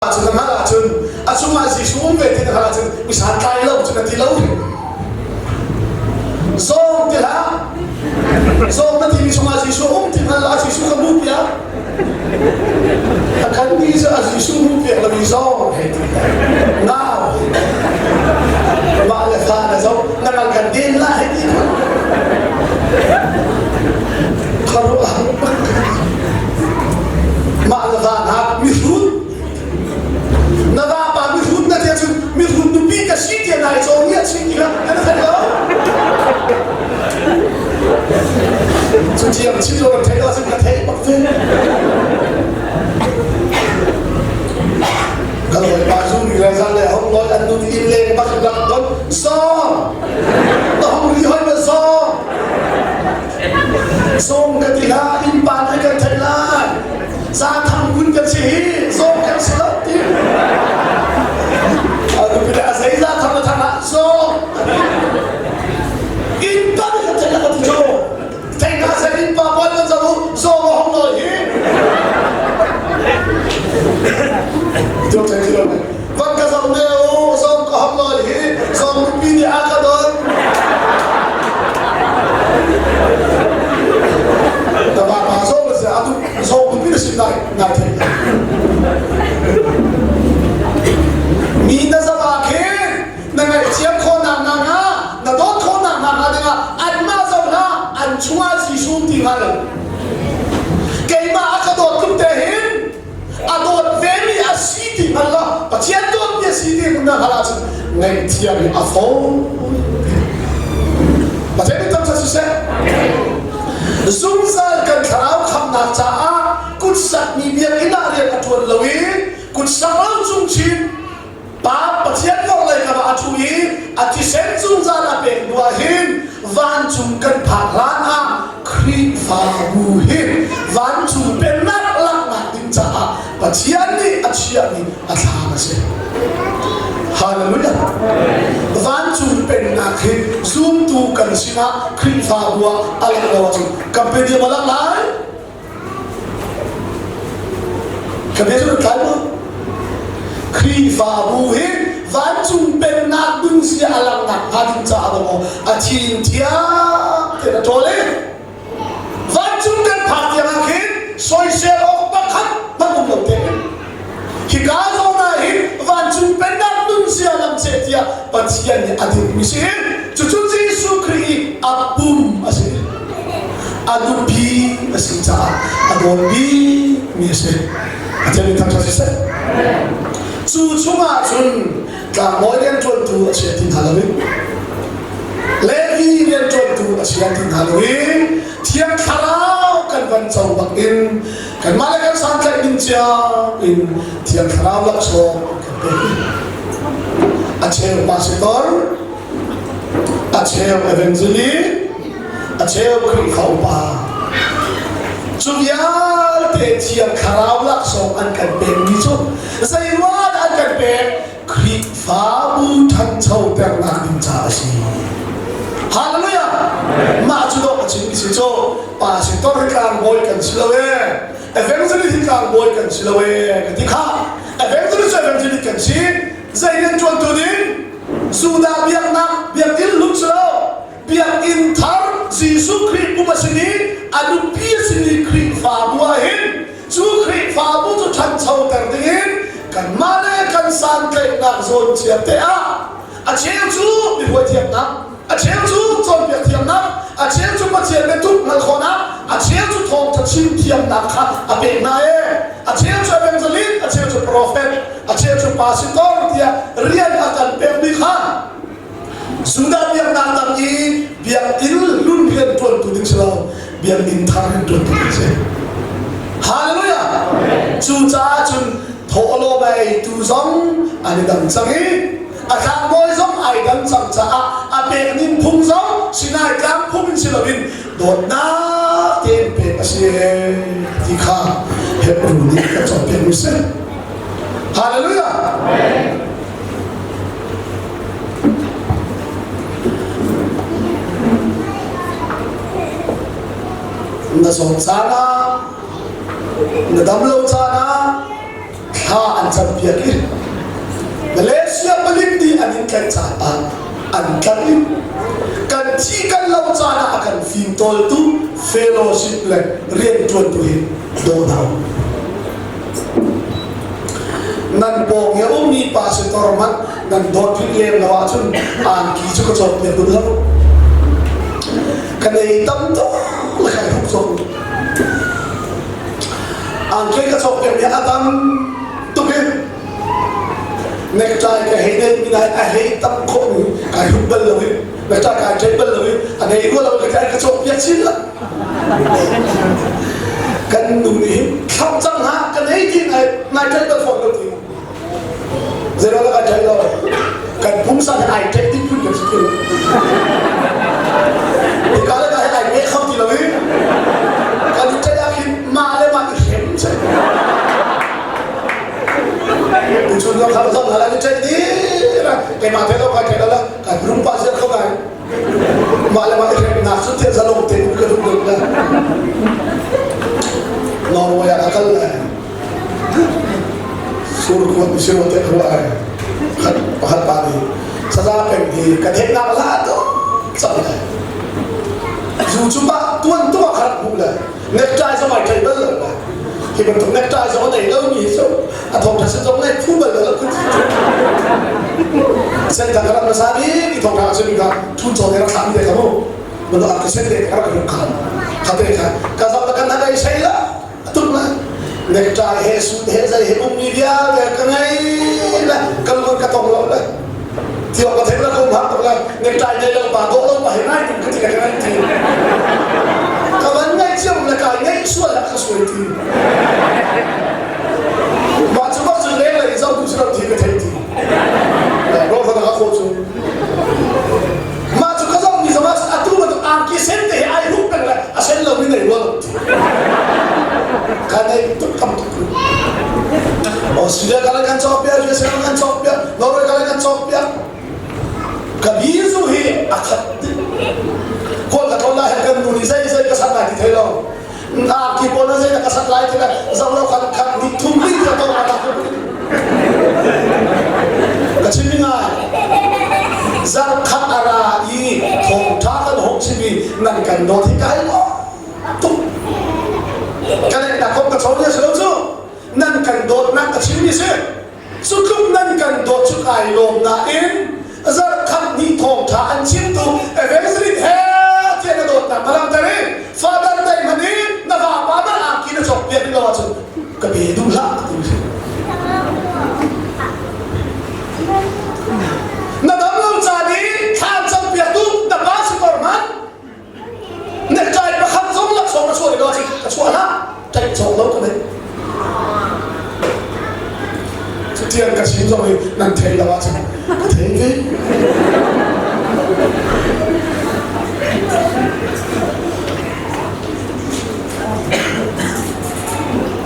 Ahcun na hngalh ahcun a chungah Jesuh um ve ti na hngalh ahcun mi santlai lo cu na ti lo. Zawng ti hlah. Zawng na timi chungah Jesuh um ti hngal ah Jesuh ka hmuh piak. A kan ni cu a Jesuh hmuh piak lo mi zawng hei ti ngau. Mah le fa na zo na ngal kan den la hei ti khuaruah mah le va hna mihrut na vapa mihrut na tiah cun mihrut nupi ka si tiah nai cawn i a chim ti kha kan thei lo cu thiam chim lo kan thei lo cun ka thei bak ve kan hawipa zu mi le zan le hong loi an nun inn leng bak bak don song na hong ri hoi ma song Song ka ti hlah, innpa nih kan theih lai. Zathang kun kan si hi, zawng kan si lo ti. A nupi le a zei zathang na thang ah zawng. Innpa nih kan theih lai ka ti cu. Thei hna seh innpa pawl kan zoh u, zawng a hong nawi hi. Tuk thei ti lo. Van ka zoh ne u, zawng ka hong nawi hi, zawng nupi nih a ka don. Na vapa zawng na si atu zawng nupi na si nai nai thei. Mi na zoh ah khin na ngaihthiam khawhnak hna hnga na dawt khawhnak hna hnga dingah anmah zoh hlah an chungah Jesuh ti hngal. Keimah a ka dawt tluk te hin a dawt vemi a si ti hngal la Pathian dawtmi a si ti na hngalh ahcun ngaihthiam hi a fawi Pathian nih tam siseh zungzal kan thlarau khamnak caah kutsakmi biakinn ah rian a ṭuan lo i kutsak lo cung chin Pa Pathian vorlei kam ah a ṭhu i a thisen zungzal a pek hnu ah hin vancung kan phak hlan ah Khrihfabu hi vancung pennak laknak ding caah Pathian nih a chiahmi a thlam a si. Hallelujah. Vancung pennak hi zumtu kan sinah Khrihfabu ah a lang lo ahcun company a lang lai. Ka bia cu tlai maw? Khrihfabu hi vancung pennak ding si a langhnak hnga ding caah maw a thin thiang tein a ṭawl i vancung kan phak tiang ah khin soisel awk pakhat hmanh um lo tein hika zawn ah hin vancung pennak nun sia lam seh tiah Pathian nih a dirhmi si cucu Jesuh Khrih i a pum a si. A nupi a si caah a dawt bikmi a si. Pathian nih thangṭhat siseh. Cu chungah cun tlangbawi rianṭuantu a si a ti hna lo i Levi rianṭuantu a si a ti hna lo i Thiang Thlarau kan van co bak in kanmah le kan santlaih ning cio in Thiang Thlarau laksawng kan pek. A cheu pastor, a cheu evangelist, a cheu Khrihfa upa cu vialte Thiang Thlarau laksawng an kan pekmi cu zeiruang an kan pek Khrihfabu ṭhanchoternak ding caah a si. Hallelujah! Mah cu dawh a chimmi si cu pastor hi tlangbawi kan si lo ee evangelist hi tlangbawi kan si lo ee ka ti kha evangelist cu evangelist kan si zei rian ṭuantu ding Judah biaknak biakinn lut si lo Biakinn thar Jesuh Khrih pum a simi a nupi a simi Khrihfabu ah hin cu Khrihfabu cu ṭhanchoter dingin kanmah le kan santlaihnak zawn cia te ah a cheu cu mihuai thiamnak, a cheu cu cawnpiak thiamnak, a cheu cu Pathian biatuk hngalh khawhnak, a cheu cu thawngṭha chim thiamnak kha a pek hna ee. A cheu cu evangelist, a cheu cu prophet, a cheu cu pastor tiah rian a kan pekmi kha Judah biaknak dang i biakinn hlun rian ṭuantu ding si lo, biakinn thar rian ṭuantu ding si. Hallelujah! Cucaah cun thawhlawm a eitu zong an i dang cang i a tlangbawi zong ai dang cang caah a pek ning phung zong Sinai tlang phung in si loin dawtnak tein pek a si ti kha Hebrew nih kan cawnpiakmi si. Hallelujah! Na zawt caan ah, na dam lo caan ah, thla. Thla an campiak i Malaysia palik nih an in tlaih caah an tlaih i kan thi kan lo caan ah a kan fimtawltu fellowship le rianṭuantu hi daw hna u. Nan pawng i a ummi pastor hmanh nan dawt rih lem lo ahcun angki cu ka cawkpiak duh lo. Ka nei tam tuk le kai hruk cawk. Angki ka cawkpiak mi a tam tuk i necktie ka hei neih mi nai a hei tam khawh mi kai hruk bal lo i necktie kai ṭaih bal lo i a nei rua lo ka kai ka cawkpiak chin la. Kan nu nih hin thlauh cang ha kan ei ti ngai ngai ṭaih bal fawn lo ti. Zeiruang ah kai ṭaih lo? Kan pumsa he ai ṭaih ding phun kan si ti lo. Hika le ka he ai peh kho ti lo i kan i ṭaih ah khin mah le mah i hrem si. Tuchun zong kha zong hala i ṭaih dih la keimah the lo kai ṭaih lo la kai rum pa ziar kho ngai. Mah le mah i hremnak cu tiah zalong tein ka duh deuh la. Norway ah ka kal lai. Surkuat misiro te ruah ai khat pakhat pa nih saza peng hi ka theihnak la to cang le zu cu mah tuan tu ah khat hmuh le necktie zong ai thei bal lo le hi bantuk necktie zong a nei lo mi hi cu a thong tha sin zong nei phu bal lo kun sen ka rak na sa ni i thong tha sin ka thun chaw te rak thlah mi te kha mu mun ar ka sen te ka rak ruk kha kha te kha ka zam ka na dai sei la tuk la necktie he suit he zai he ummi vialte ka ngei le ka lung ka tong lo le tiok ka thei la ko hak tuk la necktie nei lo pa dawh lo pa he ngai tum ka ti ka ngai ti ka van ngai chiam le kai ngai sual la ka suai ti mah cu bak cu leng lei zau tu si lo thi ka thei ti ro ka ka kho cu Mah cu ka zohmi zong ah atu bantuk angki sen te hi ai hruk peng le a sen lomi nei rua lo ti. Ka nei tuk tam tuk. Australia ka kan cawk piak, USA kan cawk piak, Norway ka kan cawk piak. Ka bizu hi a khat dih. Kawl ka tlawn lai kan nu nih zei zei ka sat lai ti thei lo. Ngaki pawl na zei na ka sat lai ti le zoh lo khan khat ni thum ling ka to ma ka chim ngai zarkhat a ra i thawngtha kan hong chim i nan kan dawt hi kai lo tuk kan na kom ka chon si lo cu nan kan dawtnak ka chim mi si Cu tluk nan kan dawt cu kai lawm nain zarhkhat hnih thawngṭha an chimtu evangelist he tiah na dawtnak na langhter i father dei hmanh i na vapa man angki na cawkpiak rih lo ahcun ka pe duh hlah ti si. Na dam lo caan i thla an campiaktu na pa si kor hmanh Necktie pakhat zong laksawng na chuah rih lo ahcun ka chuah hlah. Tlaih cawk lo ka nei. Cutiang ka chim zong hi nan thei lo ahcun ka thei ve.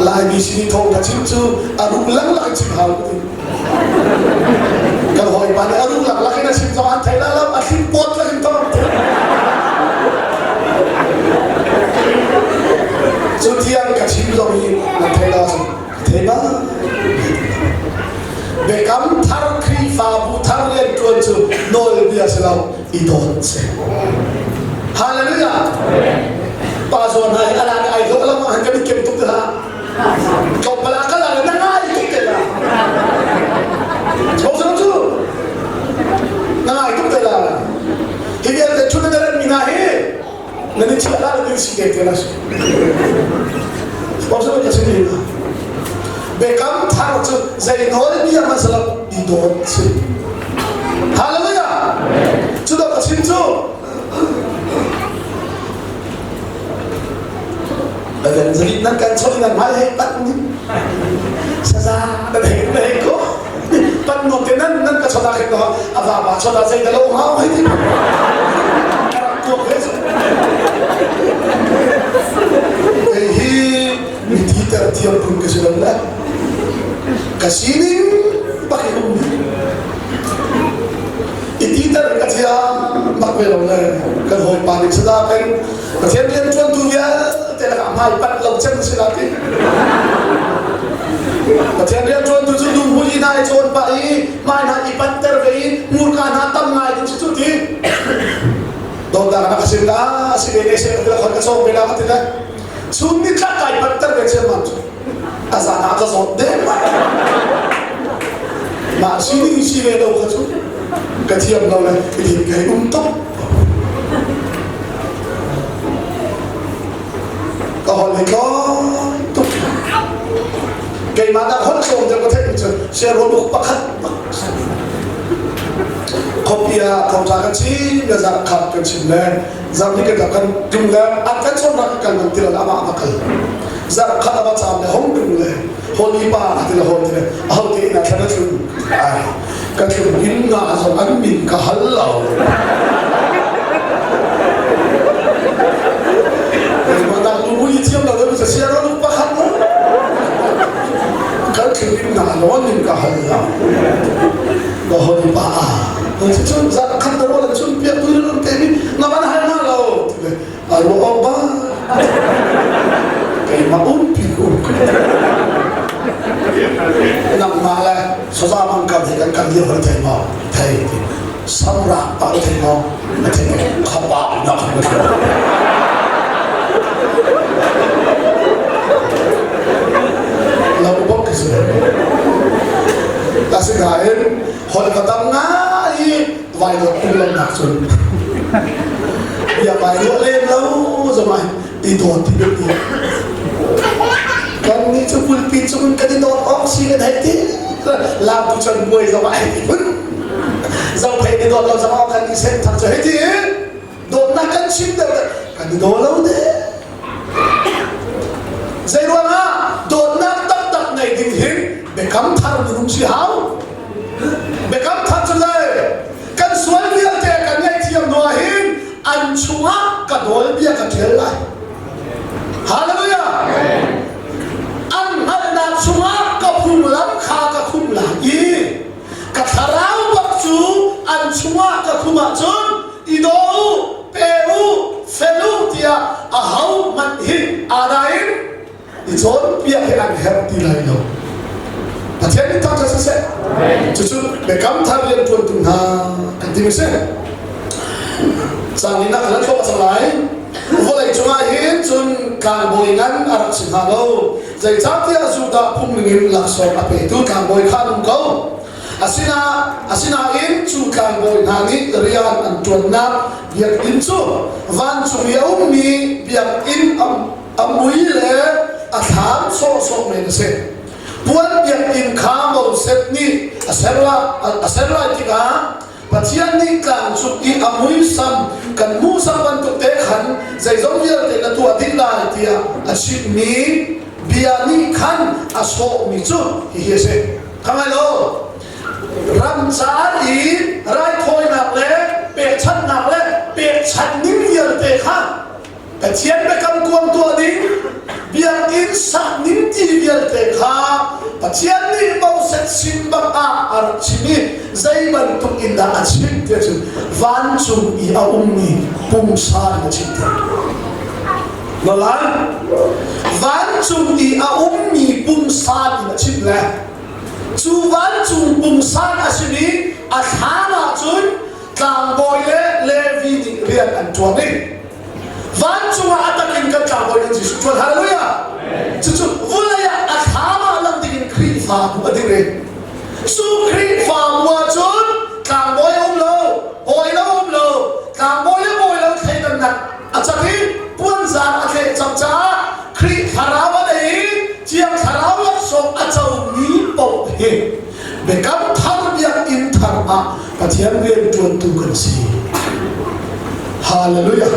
Laimi sin i thawng ka chim cu a ruk lenglang in chim hau ka ti. Kan hawipa nih a ruk lenglang in a chim zong an thei la lo, a thlim pawt lak in thawng Cu tiang ka chim zong hi nan thei la ahcun ka thei ma. Biakam thar Khrihfabu thar rianṭuan cu nawlbia si lo i dawt si. Hallelujah! Pa zawn hna hi ala ai hlawh lo han kan i kem tuk te hlah. Tlawmpal ah kal ah na ngai tuk te la. Chong cu na ngai tuk te la. Hi vialte ṭhut na rat mi hna hi nan i thiah la na si te te la si. Sponsor ka si ni na. Biakam thar cu zei nawl bia hmasa lo i dawt si. Hallelujah! Cu dawt ka chim cu Evangelist nan kan chawh nan hmai hei pat ni saza nan hei nan hei ko pat nuam te nan nan ka chawh khin ko a va pa chawh zei da lo hau hei ti rak tuak he hei hi mi ti ter thiam phun ka si lo le ka sining bak in um i ti ter ka thiam bak ve lo le kan hawipa nih sada peng Pathian rian ṭuantu vialte lakah hmai panh lo cem si la ti. Pathian rianṭuantu cu nu hmui hna i cawn pah i hmai hna i panter ve i hmurka hna tam ngai ding si cu ti. Dawtnak na ka sim la, si ve ne se ka khon ka cawng ve la ka ti le. Chun ni tlak kai panter ve ciammam cu. A zan ah ka zawt deng mai. Mah sining si ve lo kha cu ka thiam lo le ka thin ka hei um tuk. Ka holh hi tlawm tuk. Keimah dah holh tlawm deuh ka theih mi cu siarrawluk pakhat bak Khuapi ah thawngṭha kan chim le zarhkhat kan chim le zarhni kan kan tlung le an kan chawnnak kan kal bang ti lo amah a va kal. Zarhkhat a va caam le hong tlung le Holy pa a ti le hon ti le aho te inn ah thlan a tlung. Ai ka tlung inn nga zong an min ka hal lo. Keimah nu mui thiam lo deuh sa sia ro pakhat lo. Kan tlung inn nga lo an min ka hal lo. Ka hoi pa a. Cun zarhkhat na rual chun piak tu in te mi na van hal na lo. A ruah awk ba. Keimah umpi um. Nangmah le saza mang kam hi kan kan dir hoi thei maw? Thei ti. Samrak pa thei maw? Na thei khapa na khan na Lo bok ki si. Asinain holh ka tam ngai i vai dawt tung lo nak cun bia vai ruah lem lo zongah i dawt ti biapi kan nih cu pulpit cung kan i dawt awk si kan hei ti lam tu chan buai zongah hei ti phun zophei ni dawt lo zongah kan i sen thang cu hei ti dawtnak kan chim deuh kan i daw lo de zei ruangah dawtnak taktak nei ding hin biakam thar minung si hau biakam thar cu le kan sual vialte kan ngaihthiam hnu ah hin an chungah ka dawl bia ka ṭial lai Hallelujah an hngalhnak chungah ka phunglam kha ka khumh lai i ka thlarau bak cu an chungah ka khumh ahcun i daw u pe u fel u tiah aho hmanh hi aa in i cawnpiak hi an herh ti lai lo. Pathian nih thangṭhat siseh. Cucu biakam thar rianṭuantu hna kan ti mi si. Cang in a kan thawk cang lai. Vawlei cungah hin cun tlangbawi ngan a rak si hnga lo. Zeicahtiah Judah phung ningin laksawng a petu tlangbawi kha an um ko. Asina, asinain cu tlangbawi hna nih rian an ṭuannak biakinn cu vancung i a ummi biakinn a mui le a thlam sawhsawh men a si. Puan biakinn kha Moses nih a ser a ser lai tikah Pathian nih tlang cung i a muisam kan hmuhsak bantuk te khan zeizong vialte na tuah dih lai tiah a chimmi bia nih khan a sawhmi cu hihi a si. Kha ngai lo. Ramcar i raithawinak le pekchanhnak le pekchanh ning vialte kha Pathian biakam kuang tuah ding, biakinn sak ning ti vialte kha Pathian nih Moses sin bak ah a rak chim i zei bantuk in dah a chim tiah cun vancung i a ummi pumsa in a chim tiah. Lolai, vancung i a ummi pumsa in a chim le cu vancung pumsa a simi a thlam ah cun tlangbawi le Levi nih rian an ṭuan i vancung ah a tak in kan tlangbawi kan Jesuh ṭuan hallelujah cucu vulei ah a thlam ah lang ding in Khrihfabu a dir i cu Khrihfabu ah cun tlangbawi a um lo bawi lo um lo tlangbawi le bawi lo thleidannak a cak i puanzar a thleh cang caah Khrih thlarau a nei i Thiang Thlarau laksawng a comi paoh hi biakam thar biakinn thar ah Pathian rianṭuantu kan si. Hallelujah.